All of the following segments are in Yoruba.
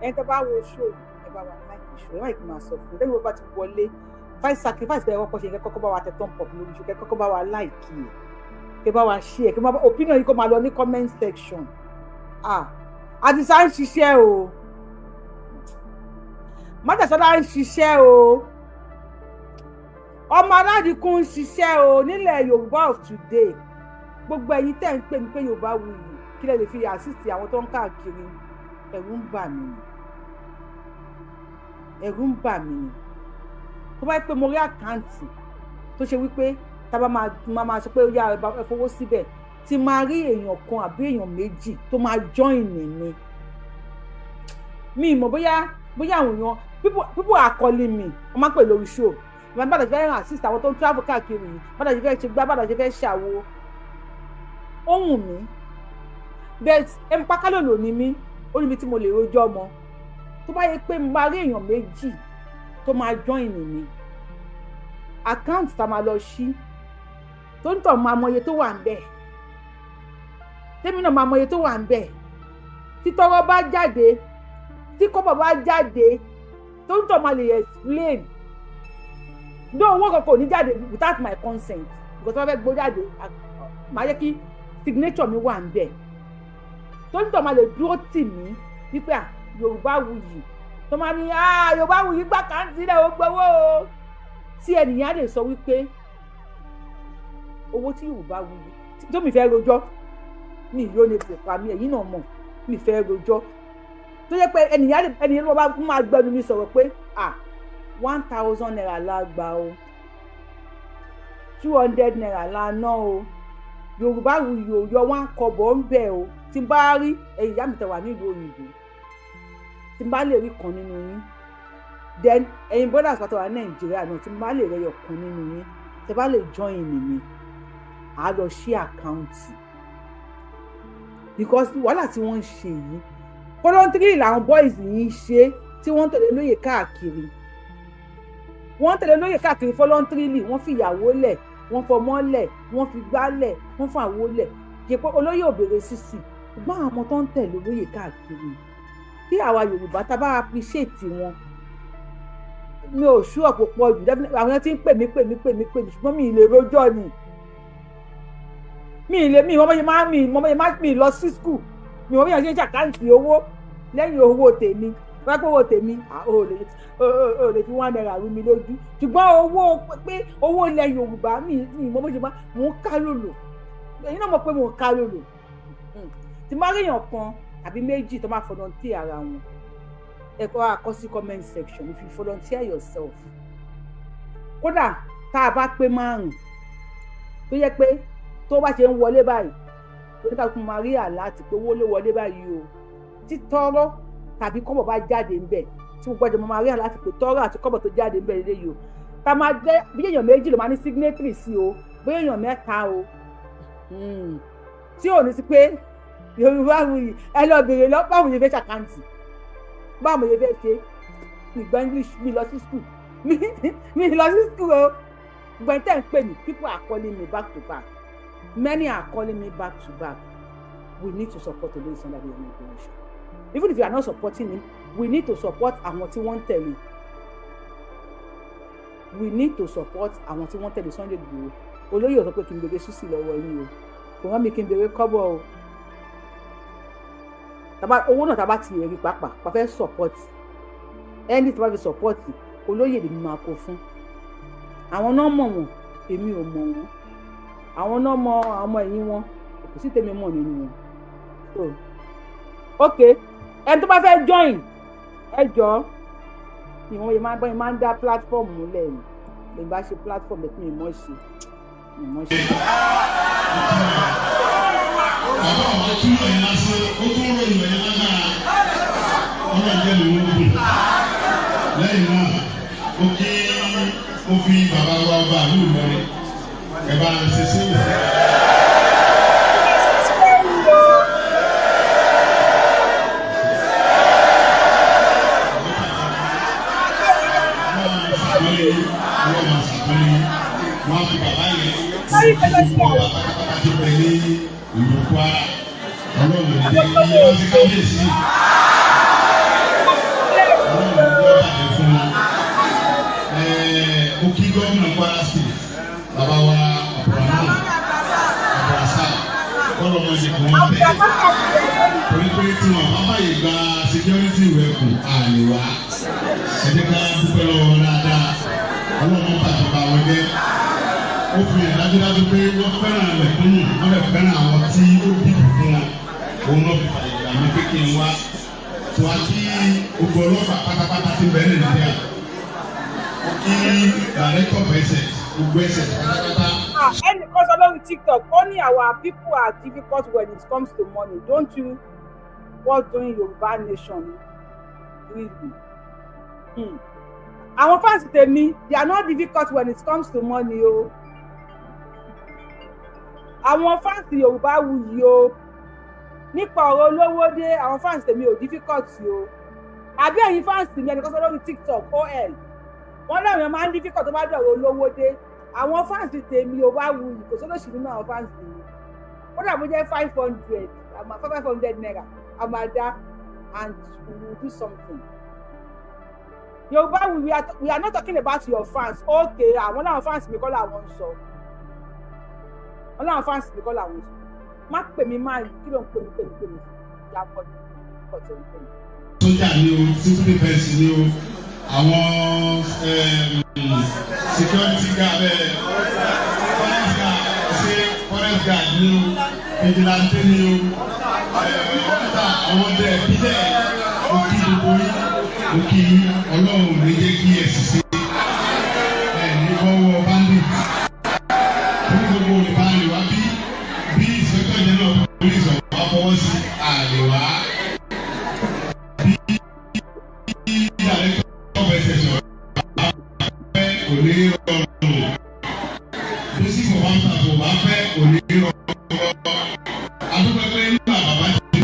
Ẹni tó bá wo show, ẹ bá wa like show, ẹ má kí n máa sọ fún un. Lẹ́yìn wọ́n bá ti wọlé, five sacrifice bẹ́ẹ̀ wọ́pọ̀ ṣe, kẹ́ kọ́kọ́ bá wa tẹ thumb up lórí show, kẹ́ kọ́kọ́ bá wa like ẹ̀, kẹ́ bá wa share, kẹ́ bá opinion yìí kó máa lọ ní comment section. Ah, Àdìsá ń ṣiṣẹ́ o, Májàsọ́lá ń ṣiṣẹ́ o, ọmọ aládìkún ń ṣiṣẹ́ o nílẹ̀ Yorùbá of today. Gbogbo ẹ̀yin tẹ́ ń pè mí pé Yorùbá wuyì, kí lẹ lè fi assist àwọn tó ń káàkiri? Ẹ̀rù ń bà mí ni, ẹ̀rù ń bà mí ni. Tó bá yẹ pé mo rí account tó ṣe wípé tá a bá máa sọ pé ó yá, ẹ fowó síbẹ̀, tí máa rí èèyàn kan àbí èèyàn méjì tó máa join mi. Mi mọ̀ bóyá àwọn èèyàn, people are calling me, wọ́n máa ń pè lórí show ìwà bàdà ṣe fẹ́ assist àwọn tó ń travel káàkiri yìí, bàdà ṣe fẹ́ ṣe gbá, bàdà ṣe fẹ́ ṣàwo. Ó wù mí, but ẹ mọ̀ pákálòlò ni mí, ó níbi tí mo lè rojọ́ mọ́. Tó bá yẹ pé mo máa rí èèyàn méjì tó máa join mi, account tá a máa lọ ṣí, tó ń tọ̀ máa mọ iye tó wà ń bẹ̀, tèmi náà máa mọ iye tó wà ń bẹ̀, tí tọ́rọ́ bá jáde, tí kọ́bọ̀ bá jáde, tó ń tọ̀ máa lè explain bí owó kankan ò ní jáde without my consent, because wọ́n fẹ́ gbó jáde, máa yẹ kí signature mi wà ń bẹ̀, tó ń tọ̀ máa lè dúró tì mí wípé à Yorùbá wuyì, tó máa ní Yorùbá wuyì gbà káńtì rẹ̀, ó gbowó o, tí ẹnìyàn á lè sọ wípé owó tí Yorùbá wuyì tó mi fẹ́ rojọ́ mi yóò ní kò pa mí. Ẹ̀yin náà mọ̀ mi fẹ́ rojọ́, tó yẹ pé ẹnìyàn ló bá máa gbẹnu mi sọ̀rọ̀ pé ah, ₦1,000 la gbà o, ₦200 la ná o, Yorùbá wuyì ò yọ wọn kọ́bọ̀ ń bẹ̀ o. Tí n bá rí ẹ̀yin ìyá mi tẹ́ wà nílùú òyìnbó, tí n bá lè rí kan nínú yín, then ẹ̀yin brothers pàtó wà ní Nàìjíríà náà, tí n bá lè rẹyọ kan nínú yín, tẹ́ bá lè join mi, à á lọ ṣí account, because wàhálà tí wọ́n ń ṣe yìí, voluntary làwọn boys yìí ń ṣe tí wọ́n ń tẹ̀lé lóye káàkiri. Wọ́n ń tẹ̀lé lóye káàkiri voluntarily. Wọ́n fi ìyàwó lẹ̀, wọ́n fọmọ lẹ̀, wọ́n fi gbá lẹ̀, wọ́n fún àwo lẹ̀, kì í pé olóyè ò béèrè sísì. Ṣùgbọ́n àwọn ọmọ tó ń tẹ̀lé olóyè káàkiri, kí àwa Yorùbá tá a bá appreciate wọn, mi ò sú ọ̀pọ̀ pọ̀ jù. Àwọn tí ń pè mí, pè mí, pè mí, pè mí, ṣùgbọ́n mi ì lè rojọ́ ni, mi ì lè, mi ìmọ̀ bóyá máa, mi ìmọ̀ bóyá máa, mi lọ sí school, mi ìmọ̀ bóyá ṣe ń ṣe account owó lẹ́yìn owó tèmi. Wọ́n pé owó tèmi, ò lè fi ₦1 rú mi lójú, ṣùgbọ́n owó pé owó ilẹ̀ Yorùbá, mi ìmọ̀ bóyá máa, mò ń ká lòlò. Ẹ̀yin náà mọ̀ pé mò ń ká lòlò. Tí má rí èèyàn kan àbí méjì tó máa volunteer ara wọn, ẹ kọ́ àkọ́ sí comment section if you volunteer yourself. Kódà tá a bá pé márùn, tó yẹ pé tó bá ṣe ń wọlé báyìí, oníkàkùn máa rí àlá àti pé owó ló wọlé báyìí o, tí tọ́rọ́ tàbí kọ́bọ̀ bá jáde ń bẹ̀, tí gbogbo ẹjọ́ máa rí àlá àti pé tọ́rọ́ àti kọ́bọ̀ tó jáde ń bẹ̀ lélẹ́yìí o, tá a máa jẹ́ bí èèyàn méjì ló máa ní signatory sí o, bí èèyàn mẹ́ta o, tí ò ní sí pé Yorùbá wuyì, ẹ lọ bèrè lọ báwo yẹn fẹ́ ṣe account, báwo yẹn fẹ́ ṣe. Mi gbọ́ English, mi lọ sí school, mi lọ sí school o. Gbọ̀n tẹ́ ń pè mí, people are calling me back to back, many are calling me back to back. We need to support Olóyè Sunday Adéyẹmọ Ìgbòho. Even if you are not supporting him, we need to support àwọn tí wọ́n ń tẹ̀lé. We need to support àwọn tí wọ́n ń tẹ̀lé Sunday Ìgbòho. Olóyè ò sọ pé kí n béèrè sísì lọ́wọ́ yín o, kò rán mi kí n béèrè kọ́bọ̀ o. Tàbá owó náà, tàbá ti rí pàápàá pa fẹ́ support ẹni tí wọ́n fi support olóyè, lèmi máa kó fún. Àwọn náà mọ̀ wọ́n, èmi ò mọ̀ wọ́n. Àwọn náà mọ àwọn ọmọ ẹ̀yìn wọn, kò sí tèmi mọ̀ nínú wọn. So ok, ẹni tó bá fẹ́ join, ẹ jọ̀ọ́, ìwọ̀n yìí máa ń bọ́ yìí máa ń dá platform múlẹ̀ ni lè bá ṣe platform ẹ̀, mi mọ̀ ṣe, mi mọ̀ ṣe. Bàbá àwọn túmọ̀ yẹn lásán, ó tún ròyìn yẹn lágbára. Ọlọ́run jẹ́ mi wọ́n gùn. Lẹ́yìn náà, ó kí ó fi bàbá wa ọba àlú Ìlọrin ẹ̀ bá ń ṣe sí ìwé. Wọ́n máa ṣàpọ́nlé, wọ́n á fi bàbá yẹn gbogbo ọba pátápátá tó bẹ ní ìlú Kwara. Ọlọ́run ní jẹ́ kí wọ́n ti kábíyèsí. ìwé ẹkùn àlè wá. Ẹ jẹ́ ká dúpẹ́ lọ́wọ́ wọn dáadáa. Ọlọ́run bàjọba wọn jẹ́. Ó fi hàn dájúdájú pé wọ́n fẹ́ràn mẹ̀kúnnù, wọ́n lè fẹ́ràn àwọn tí ó dìbò fún wọn. Òun náà fi fàyè gbà mí pé kí n wá. Tó a kí gbogbo ọlọ́pàá pátápátá ti bẹ̀rẹ̀ Nàìjíríà. Ó kí director of SS, gbogbo SS pátápátá. Ẹnìkan sọ lórí TikTok, ó ní our people are difficult when it comes to money. Don't you what doing Yorùbá nation really? Àwọn fans tèmi, they are not difficult when it comes to money o. Àwọn fans Yorùbá wuyì o. Nípa ọ̀rọ̀ olówó dé, àwọn fans tèmi ò difficult o. Àbí ẹ̀yin fans mi? Ẹnìkan sọ lórí TikTok ol, wọ́n láwọn máa ń difficult tó bá dọ̀rọ̀ olówó dé. Àwọn fans tèmi ò bá wuyì, kò sólòsì nínú àwọn fans mi. Ó dàbí jẹ́ 500, àmọ́ ₦500 àmàdá, and we will do something. Yorùbá, we are not talking about your fans. Okay, àwọn làwọn fans mi kọ́ làwọn ń sọ. Wọ́n làwọn fans mi kọ́ làwọn ń sọ. Má pè mí, má kí ló ń pè mí, pè mí, pè mí, yà pọ̀ pọ̀ tó ń pè mí. Sójà ni o, civil defence ni o, àwọn security guard, forest guard, ṣe forest guard ni o, vigilante ni o, ọ̀tá àwọn ọdẹ ìbílẹ̀, mo kí gbogbo yín, mo kí yín. Ọlọ́run ò ní jẹ́ kí ẹ ṣiṣẹ́ ẹ ní bọ́wọ́ bandit fún gbogbo olùbáyìí wá bí bí inspector general of police ọ̀wá fọwọ́ sí àlè wá, bí director of SS ọ̀wá fẹ́, kò ní rọrùn, bí sí kò bá ń ta kò bá fẹ́, kò ní rọrùn. Adúpẹ́ pé nígbà bàbá ti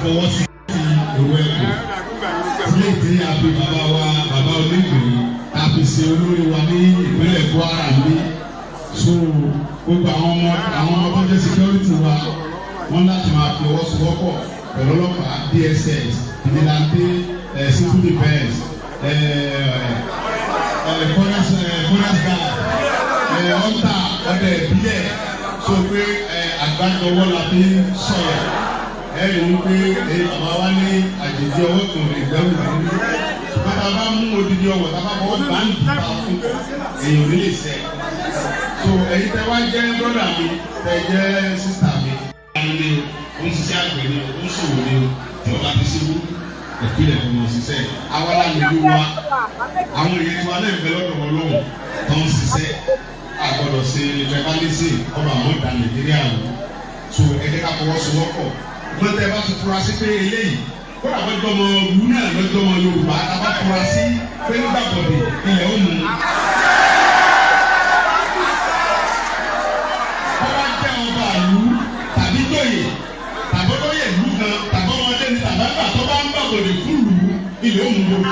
fọwọ́ sí ti ìwé ẹ̀kọ́ sílé tí a fi bàbá wa, bàbá onígbìn, a fi ṣe olórí wa ní ìpínlẹ̀ Kwara ní. So gbogbo àwọn ọmọ tó jẹ́ security wa, wọ́n láti máa fi ọwọ́ sowọ́pọ̀ pẹ̀lú ọlọ́pàá, DSS, vigilante, civil defence, forest guard, hunter, ọdẹ ìbílẹ̀. So pé àgbájọwọ́ la fi ń sọ̀rọ̀. Ẹ rí i pé bàbá wa ní àjèjì ọwọ́ kan lè gbẹ́rù lórí. Ṣùgbọ́n tá a bá mú odidi ọwọ́, tá a bá fọwọ́ báńkì bá fún èèyàn ní lè sẹ́. So ẹ̀yin tẹ́ wá jẹ́ brother mi, tẹ́ jẹ́ sister mi, ni o, ó ń ṣiṣẹ́ àgbẹ̀ ni o, ó ń ṣòwò ni o, tí o bá ti ṣe wú ìpìlẹ̀ fún wọn ṣiṣẹ́. Àwa la nílùú wa, àwọn èèyàn tiwa náà ń bẹ lọ́dọ̀ wọn lọ́hùn tó ń ṣiṣẹ́. Àgbọ̀dọ̀ ṣe tribalism ọba àwọn ìdá Nàìjíríà wò. So ẹ jẹ́ ká fọwọ́sowọ́pọ̀. Gbọ́n tẹ́ bá ti fura sí pé eléyìí, kódà wọ́n jọmọ ìlú náà lọ́jọ́ wọn Yorùbá, tá a bá fura sí pé nígbà bọ̀dẹ̀ ilẹ̀ ó mú un. Bọ́lá jẹ́ ọba ìlú tàbí tóyè tàbí olóyè ìlú kan tàbí ọmọdé ní tàbí àgbà tó bá ń gbàgbọ́dẹ̀ fún ìlú, ilẹ̀ ó mú un.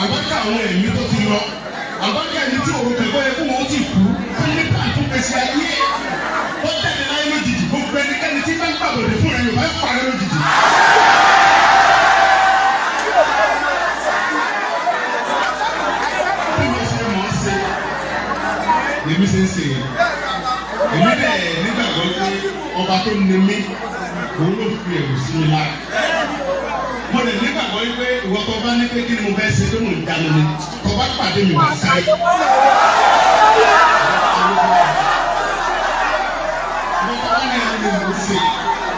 Àbájá àwọn ẹ̀mí tó ti lọ, àbájá ẹ̀mí tí òun kẹ̀kọ́ yẹ kó wọ́n ti kú fún nípa àtúnfẹsí ayé ẹ̀ ó jáde láyé lójijì, gbogbo ẹnikẹ́ni tí bá ń gbàgbọ́dẹ̀ fún rẹ̀ yóò bá parẹ́ lójijì. Bí mo ṣe mọ̀ ọ́ ṣe lèmi ṣe ń ṣe, èmi dẹ̀ nígbàgbọ́ pé ọba tó ní mí, òun ló fi ẹ̀rù sí mi lára. Mo lè nígbàgbọ́ wípé ìwọ tó bá ní pé kí ni mo fẹ́ ṣe tó mò ń jánu ni, tó bá pàdé mi, wá sáré. Ìwọ tó bá ní ẹni mo ṣe,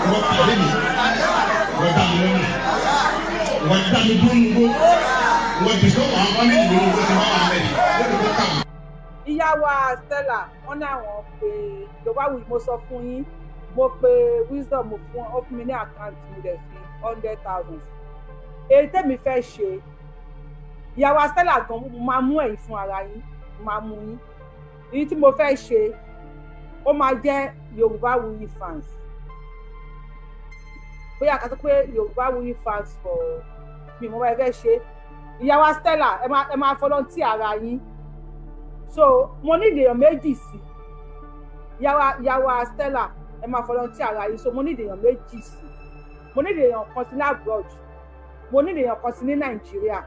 ìwọ pàdé mi, ìwọ dá mi lọ́nà, ìwọ dá mi dúró nugbó, ìwọ dìgbò àwọn family mi nugbó tí wọ́n wà lẹ́yìn, wọ́n ti kó kàwé. Ìyá wa Stella, wọ́n ní àwọn pé Yorùbá wù. Mo sọ fún yín, mo pe Wisdom, mo fún ó fún mi ní account, mo dẹ̀ fi 100,000. Èyí tèmi fẹ́ ṣe, ìyá wa Stella gan, mo máa mú ẹ̀yin fún ara yín, mo máa mú yín. Èyí tí mo fẹ́ ṣe, ó máa jẹ́ Yorùbá Wuyi fans, bóyá ká sọ pé Yorùbá Wuyi fans for mi. Mo bá fẹ́ ṣe, ìyá wa Stella, ẹ máa volunteer ara yín. So mo ní èèyàn méjì sí. Ìyá wa Stella, ẹ máa volunteer ara yín. So mo ní èèyàn méjì sí. Mo ní èèyàn kan sí ní abroad, mo ní èèyàn kan sí ní Nàìjíríà.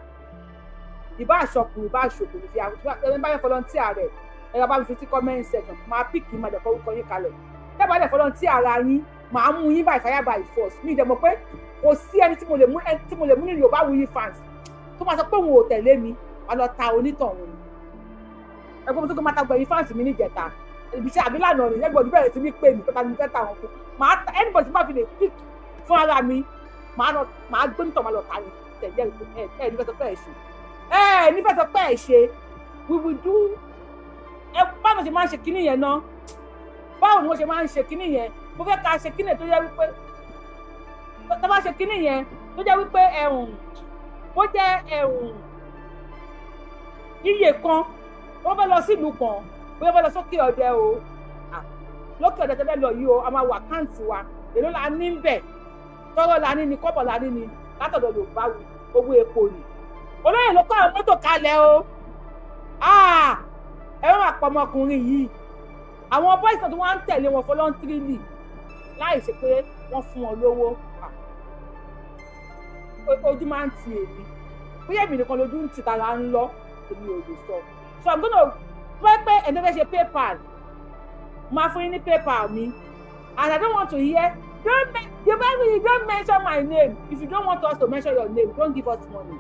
Ìbá àṣọkùnrin, ìbá àṣọkùnrin, fi ẹni bá yẹ volunteer rẹ̀, ẹ bá mi fi sí comment section, máa pick máa dẹ̀ kọ́ orúkọ yín kalẹ̀. Tẹ́ bá dẹ̀ volunteer ara yín, màá mú yín by fire by force. Mi dẹ̀ mọ̀ pé kò sí ẹni tí mo lè mú, ẹni tí mo lè mú nínú Yorùbáwùyí fans tó máa sọ pé òun ò tẹ̀lé mi, wà lọ ta onítọ̀hún ni. Ẹgbẹ́ mi tó kọ́ máa ta gbẹ̀yìn fans mi níjẹta, ibiṣẹ́ àbí lànà ni ẹgbẹ́ òdì bẹ̀rẹ̀ sí ní pè mí pé ta ni mo fẹ́ ta wọn fún. Màá ta anybody tí bá fi lè pick fún ara mi, màá lọ, màá gbé nítọ̀, màá lọ ta ni. Tẹ̀lé ẹ ẹ nífẹ̀ẹ́ sọ pé ẹ ṣe, ẹ nífẹ̀ẹ́ sọ pé ẹ ṣe. We will do ẹ. Báwo ṣe máa ń ṣe kíní yẹn náà? Báwo ni wọ́n ṣe máa ń ṣe kíní yẹn? Mo fẹ́ ká ṣe kíní yẹn tó yẹ wípé tó bá ṣe kíní yẹn tó jẹ́ wípé ẹ̀hùn bó jẹ́ ẹ̀hùn iye kan, wọ́n fẹ́ lọ sílùú kan, bóyá fẹ́ lọ sókè ọdẹ o, lókè ọdẹ tẹ́lẹ̀ lọ yìí o, a máa wọ account wa, èló la ní ń bẹ̀, tọ́rọ́ la ní ni, kọ́bọ̀ la ní ni, látọ̀dọ̀ Yorùbá wí owó epo ni. Olóyè ló kọ́ àwọn mọ́tò kalẹ̀ o. Ẹ má máa pọ̀ ọmọkùnrin yìí. Àwọn boys náà tí wọ́n ń tẹ̀lé wọn voluntarily láì ṣe pé wọ́n fún wọn lówó. Ojú máa ń ti èmi, bóyá èmi nìkan lójú ń ti tara ń lọ, èmi ò lè sọ. So I'm gonna pẹ́ pé ẹni fẹ́ ṣe PayPal, máa fún yín ní PayPal mi. And I don't want to hear, don't you better don't mention my name. If you don't want us to mention your name, don't give us money.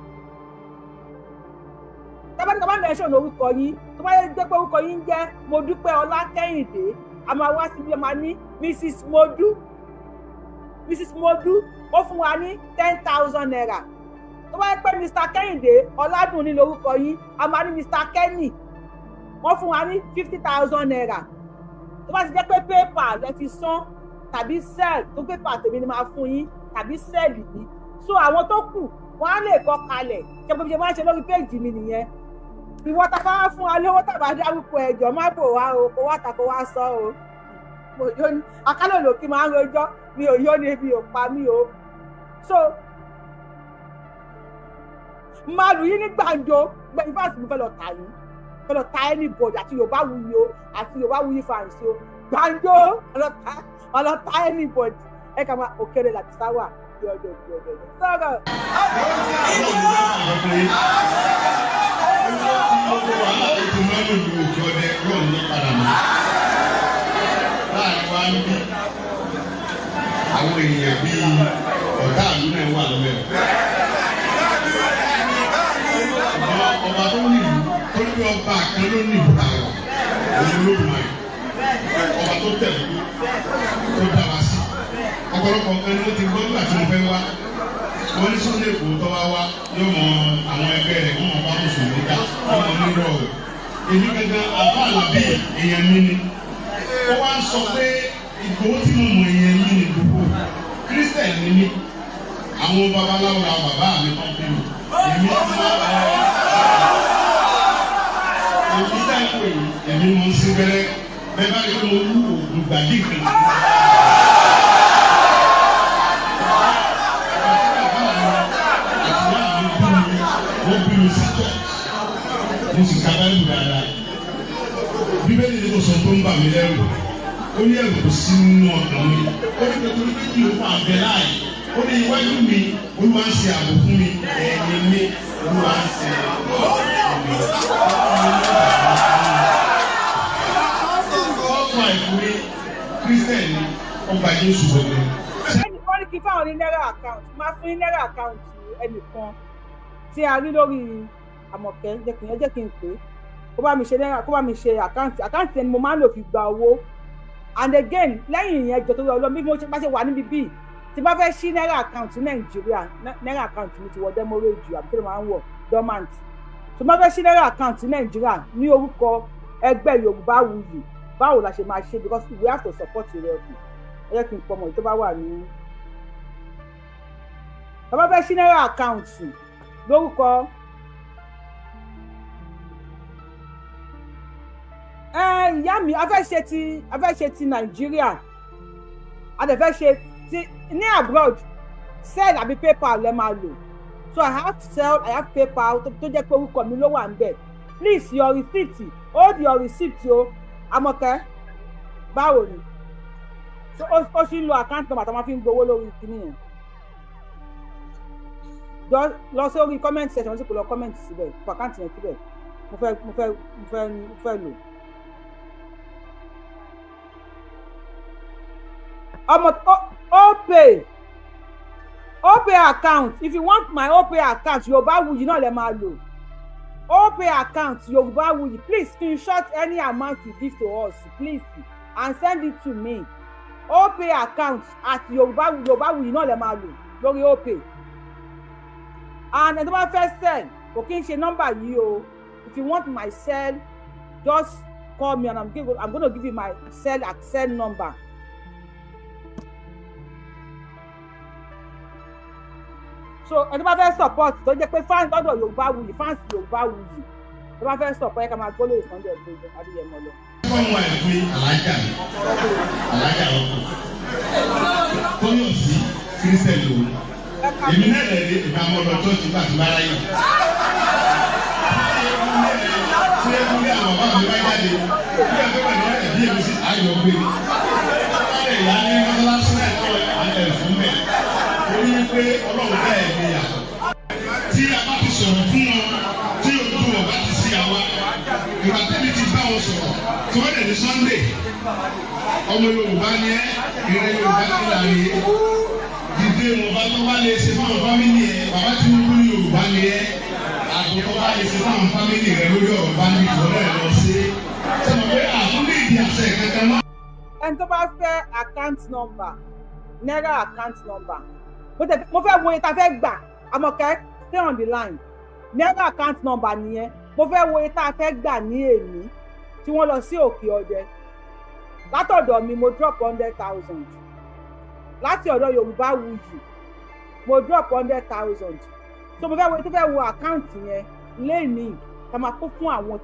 Tábà ní ká bá mention orúkọ yín, tó bá jẹ́ pé orúkọ yín jẹ́ Modúpẹ́ Ọlákẹ́yìndé, a máa wá síbi, a máa ní Mrs Modu, Mrs Modu ó fún wa ní ₦10,000. Tó bá jẹ́ pé Mr Kẹ́hìndé Ọládùnní lórúkọ yín, a máa ní Mr Kenny, wọ́n fún wa ní ₦50,000. Tó bá ti jẹ́ pé PayPal lẹ fi san tàbí Zelle, tó PayPal tèmi ni máa fún yín tàbí Zelle mi. So àwọn tó kù wọ́n á lè kọ kalẹ̀. Ṣé bó ṣe máa ń ṣe lórí péèjì mi nìyẹn. Ìwọ ta bá fún wa lówó tàbá dárúkọ, ẹjọ́ má bò wá o, kó wá ta kó wá sọ o. Mo yó ní akálòlò kí máa ń rojọ́, mi ò yó ní ebi ò pa mí o. So máa lù yín ní gbàǹjo gbẹ̀yìn fáṣí. Mo fẹ́ lọ tà yín, fẹ́ lọ ta anybody, àti Yorùbáwùyí o, àti Yorùbáwùyí fans o, gbàǹjo ọlọ́ta ọlọ́ta anybody. Ẹ kà máa òkèrè láti sáwà bí ọjọ́ bí ọjọ́ sọ̀rọ̀. Gbogbo wàhálà tó ti máa ń lò ní òkè ọdẹ yóò ní padà mọ́. Láàrin wa ń bí àwọn èèyàn bíi ọ̀tá àlú náà wà lọ́wọ́. Ọba tó ní ìlú tó ní ọba kan ló ní ìlú tàwọn òun ló mọ̀ ẹ́. Ọba tó tẹ̀lé tó dá wa sí. Ọ̀pọ̀lọpọ̀ nǹkan ni wọ́n ti gbọ́ nígbà tí mo fẹ́ wá. Wọ́n ní Sunday Igboho tó wá wá yóò mọ àwọn ẹgbẹ́ rẹ̀, wọ́n mọ bá mùsùlùmí ká, wọ́n mọ nírọ̀ o. Èmi gangan àbá àlàbí èèyàn mi ni. Ó wá ń sọ pé Ìgbòho tí mo mọ èèyàn mi ni Ìgbòho. Christian ni mí. Àwọn babaláwo la bàbá mi kan bí mi. Èmi ti máa èmi dáìpọ̀ yìí, èmi mo ń sin bẹ́rẹ́ bẹ́ẹ̀ bá rí pé mo wú oògùn gbàdí kan. Wọ́n bí mi sí church, mo sì ka Báyìí dáadáa. Bíbélì ní kò sọ tó ń bà mí lẹ́rù, ó ní ẹ̀rù kò sí nínú ọkàn mi. Ó ní pẹ̀lú méjì ló fà bẹ́ẹ̀ láàyè. Ó ní iwájú mi Olúwa ń ṣe ààbò fún mi, ẹ̀yìn mi Olúwa ń ṣe ààbò fún mi. Ọkọ̀ àìkúrí Christian ni, ọgbà Jésù wọlé. Ẹnìkan ní kí fáwọn ní náírà account, máa fún ní náírà account ẹnìkan tí a rí lórí Àmọ̀kẹ́. Jẹ́ kí n pè é kó bá mi ṣe náírà, kó bá mi ṣe account. Account ẹni mo máa ń lò fi gba owó. And again, lẹ́yìn ìyẹn, jọ torí ọlọ́run, bí mo bá ṣe wà níbi bíi tí bá fẹ́ ṣí náírà account ní Nàìjíríà, náírà account mi ti wọ demurrage, àbí kí ló máa ń wọ̀, dormant. Tó bá fẹ́ ṣí náírà account ní Nàìjíríà ní orúkọ ẹgbẹ́ Yorùbá Wuyì, báwo la ṣe máa ṣe? Because we have to support rẹ̀ kù. Ẹ jẹ́ kí n pọ̀ mọ́ tó bá wà ní. Tó bá fẹ́ ṣí náírà account lórúkọ ẹ ìyá mi, a fẹ́ ṣe ti Nàìjíríà, a dẹ̀ fẹ́ ṣe ti ní abroad, Zelle àbí PayPal lẹ máa lò. So I have Zelle, I have PayPal tó jẹ́ pé orúkọ mi ló wà ń bẹ̀. Please, your receipt, hold your receipt o. Àmọ̀kẹ́, báwo ni? So ó sì ń lo account number tó máa fi ń gbowó lórí ìkíní yẹn. Lọ sórí comment section, tí kò lọ comment síbẹ̀, kọ account yẹn síbẹ̀. Mo fẹ́ lò. Ọmọ Opay, Opay account. If you want my Opay account, Yorùbáwùyí náà lè máa lò. Opay account Yorùbáwùyí. Please screenshot any amount you give to us, please, and send it to me. Opay account at Yorùbáwùyí, Yorùbáwùyí náà lè máa lò lórí Opay. And ẹni tó bá fẹ́ send, kò kí n ṣe nọ́mbà yìí o. If you want my cell, just call me and I'm gonna give you my cell number. So ẹni tó bá fẹ́ support, tó jẹ́ pé fans lọ́dọ̀ Yorùbáwùyí, fans Yorùbáwùyí tó bá fẹ́ support, ẹ ká máa gbọ́ lóye Sunday Adéyẹmọ lọ. Wọ́n wà pé alájà mi, alájà ọkọ̀ Tóyọ̀sí, Christian lòun. Èmi náà lè rí ìgbà mọ́ lọ church nígbà tí bá ráyè. Ṣé ẹ kúlẹ̀ àwọn bàbá mi bá jáde? Bí ẹ fẹ́ pẹ̀lú ẹ̀ bí èmi sì ayọ̀ gbé. Ṣé ìyá ní mọ́tálásí náà tọ́ ẹ̀ fún bẹ́ẹ̀? Torí pé Ọlọ́run bẹ́ẹ̀ ni yàtọ̀. Tí a bá ti sọ̀rọ̀ fún wọn, tí ojú wọn bá ti sí àwa, ìgbà tẹ́mi ti bá wọn sọ̀rọ̀, tí wọ́n dẹ̀ ní Sunday, ọmọ Yorùbá ni ẹ́, ìrẹ́ Yorùbá ti là rí. Dìde wọn bá tó bá lè ṣe fáwọn family ẹ̀, bàbá Tinubu ní Yorùbá ni ẹ́, àgùntàn bá lè ṣe fáwọn family rẹ lórí ọ̀rọ̀ bá ní ìwọ náà lọ sí. Ṣé mo pé àtúndì ìdí àṣẹ kankan náà? Ẹni tó bá fẹ́ account number, naira account number, mo fẹ́ wo iye tá a fẹ́ gbà. Àmọ̀kẹ́, stay on the line. Naira account number nìyẹn. Mo fẹ́ wo iye tá a fẹ́ gbà ní èní tí wọ́n lọ sí Òkè Ọdẹ. Látọ̀dọ̀ mi, mo drop 100,000. Láti ọ̀dọ̀ Yorùbáwùyí, mo drop 100,000. So mo fẹ́ wo tó fẹ́ wo account yẹn lénìí ká máa kó fún àwọn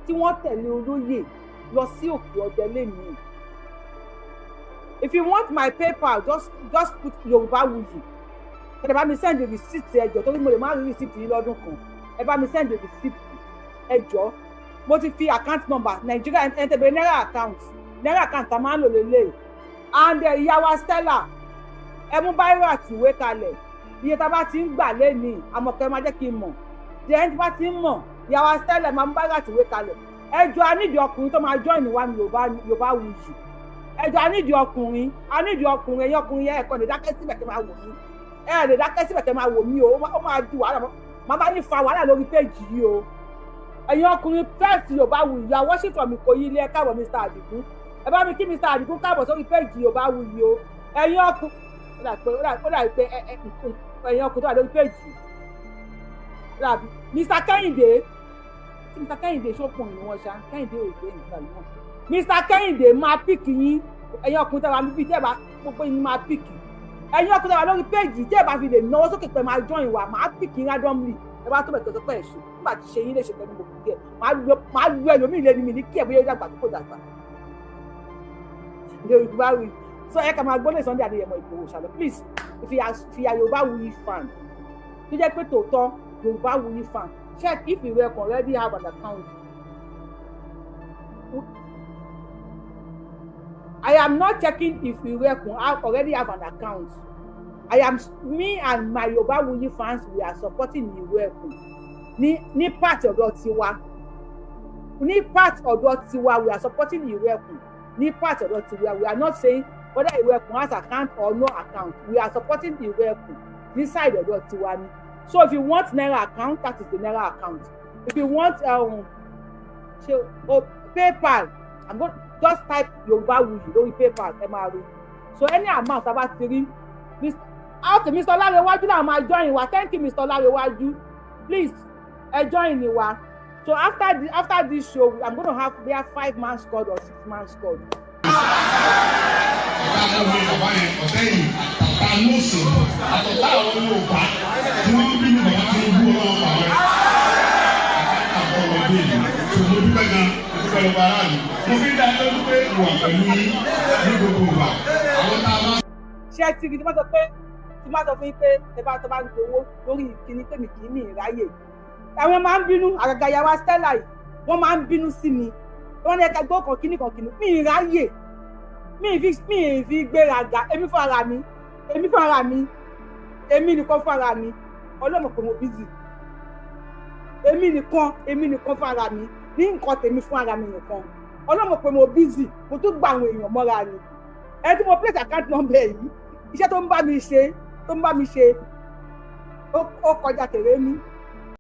tí wọ́n tẹ̀lé olóyè lọ sí Òkè Ọdẹ lénìí. If you want my PayPal, just put Yorùbáwùyí. Ẹ bá mi send the receipt, ẹ jọ̀ọ́, torí mo lè má rí receipt yìí lọ́dún kan. Ẹ bá mi send the receipt, ẹ jọ̀ọ́. Mo ti fi account number Nigeria, ẹ tẹ̀lé naira account, naira account tá a máa ń lò lélẹ̀. And ìyá wa Stella, ẹ mú biro àti ìwé kalẹ̀. Iye tá a bá ti ń gbà lénìí, Àmọ̀kẹ́ máa jẹ́ kí n mọ̀. Jẹ́ ẹni tí bá ti ń mọ̀, ìyá wa Stella, máa mú biro àti ìwé kalẹ̀. Ẹ jọ̀ọ́, a nídìí ọkùnrin tó máa join wa ní Yorùbáwùyí. Ẹ jọ̀ọ́, a nídìí ọkùnrin, a nídìí ọkùnrin. Ẹ̀yin ọkùnrin yẹn, ẹ̀kọ́ lè dákẹ́ síbẹ̀ kẹ́ máa wò mí. Ẹ lè dákẹ́ síbẹ̀ kẹ́ máa wò mí o, ó máa di wàhálà. Máa bá yín fa wàhálà lórí péjì yìí o. Ẹ̀yin ọkùnrin first Yorùbáwùyí, you are watching from Ìkòyí ilé. Ẹ káàbọ̀, Mr. Adigun. Ẹ bá mi kí Mr. Adigun káàbọ̀ sórí péjì Yorùbáwùyí o. Ẹ̀yin ọkùnrin, ó dà pé ẹ̀yin ọkùnrin tó wà lórí péjì, Mr. Kẹ́hìndé, Mr. Kẹ́hìndé ṣọ́kùnrin ni wọ́n ṣá. Kẹ́hìndé ò gbé nǹkan náà. Mr. Kẹ́hìndé, máa pick yín. Ẹ̀yin ọkùnrin tẹ́wà níbi tẹ́ bá gbogbo yín máa pick. Ẹ̀yin ọkùnrin tẹ́wà lórí péjì, tẹ́ bá fi lè náwó sókè pé máa join wa, máa pick yín randomly. Ẹ bá tó bẹ̀ tó sọ pé ẹ̀ṣù nígbà tí ṣe yín lè ṣe pẹ̀lú gbogbo díẹ̀, máa lu ẹlòmíì lé ní mi ní kí ẹ̀ bóyá ó dàgbà tó kò dàgbà. Yorùbá wí so, ẹ kà máa gbọ́ lè Sunday Adéyẹmọ Ìgbòho ṣàlọ. Please, if you are Yorùbáwùyí fan, tó jẹ́ pé tòótọ́ Yorùbáwùyí fan, check if you already have an account. I am not checking if Iwekun already have an account. I am me and my Yorubawuyi fans, we are supporting Iwekun. Ní part ọ̀dọ̀ tiwa. Ní part ọ̀dọ̀ tiwa, we are supporting Iwekun. Ní part ọ̀dọ̀ tiwa, we are not saying whether Iwekun has account or no account. We are supporting Iwekun ní side ọ̀dọ̀ tiwa ni. So if you want naira account, that is the naira account. If you want so, oh, PayPal, I'm going just type Yorubawuyi lórí PayPal, ẹ máa rí. So any amount tá a bá ti rí, okay, Mr. Ọlárẹ̀wájú náà máa join wa. Thank you, Mr. Ọlárẹ̀wájú. Please, ẹ join ni wa. So after this show, I'm gonna have there 5-man squad or 6-man squad. Ọ̀tá tó ní bàbá yẹn, ọ̀tẹ́ yìí, àtàtà lóṣù, àtọ̀tà àwọn Yorùbá tí wọ́n ń bínú bàbá Tinubu, Ọlọ́run pàwọn ẹ̀. Àtàkà ọmọdé yìí, tó mo dúpẹ́ gan, mo dúpẹ́ lọ́wọ́ aráàlú. Mo fi ń dá lójú pé mo wà pẹ̀lú yín ní gbogbo ìgbà. Àwọn tá a bá Ṣé ẹ ti rí tí wọ́n sọ pé tí wọ́n sọ fún yín pé tẹ bá tó bá ń gbowó lórí ìkíní pé mi kì í ní ìráyè, àwọn máa ń bínú. Àgàgà ìyàwó Stella yìí, wọ́n máa ń bínú sí mi. Wọ́n ní ẹ̀ka gbọ́ kan kíní kan kíní mi ìráyè. Mi ì fi gbéraga. Èmi fún ara mi, èmi fún ara mi, èmi nìkan fún ara mi. Ọlọ́mọ pé mo busy. Èmi nìkan, èmi nìkan fún ara mi ní nǹkan tèmi fún ara mi nìkan, Ọlọ́mọ pé mo busy. Mo tún gba àwọn èèyàn mọ́ra ni. Ẹni tí mo place account number yìí, iṣẹ́ tó ń bá mi ṣe, tó ń bá mi ṣe, ó kọjá tèrè mi.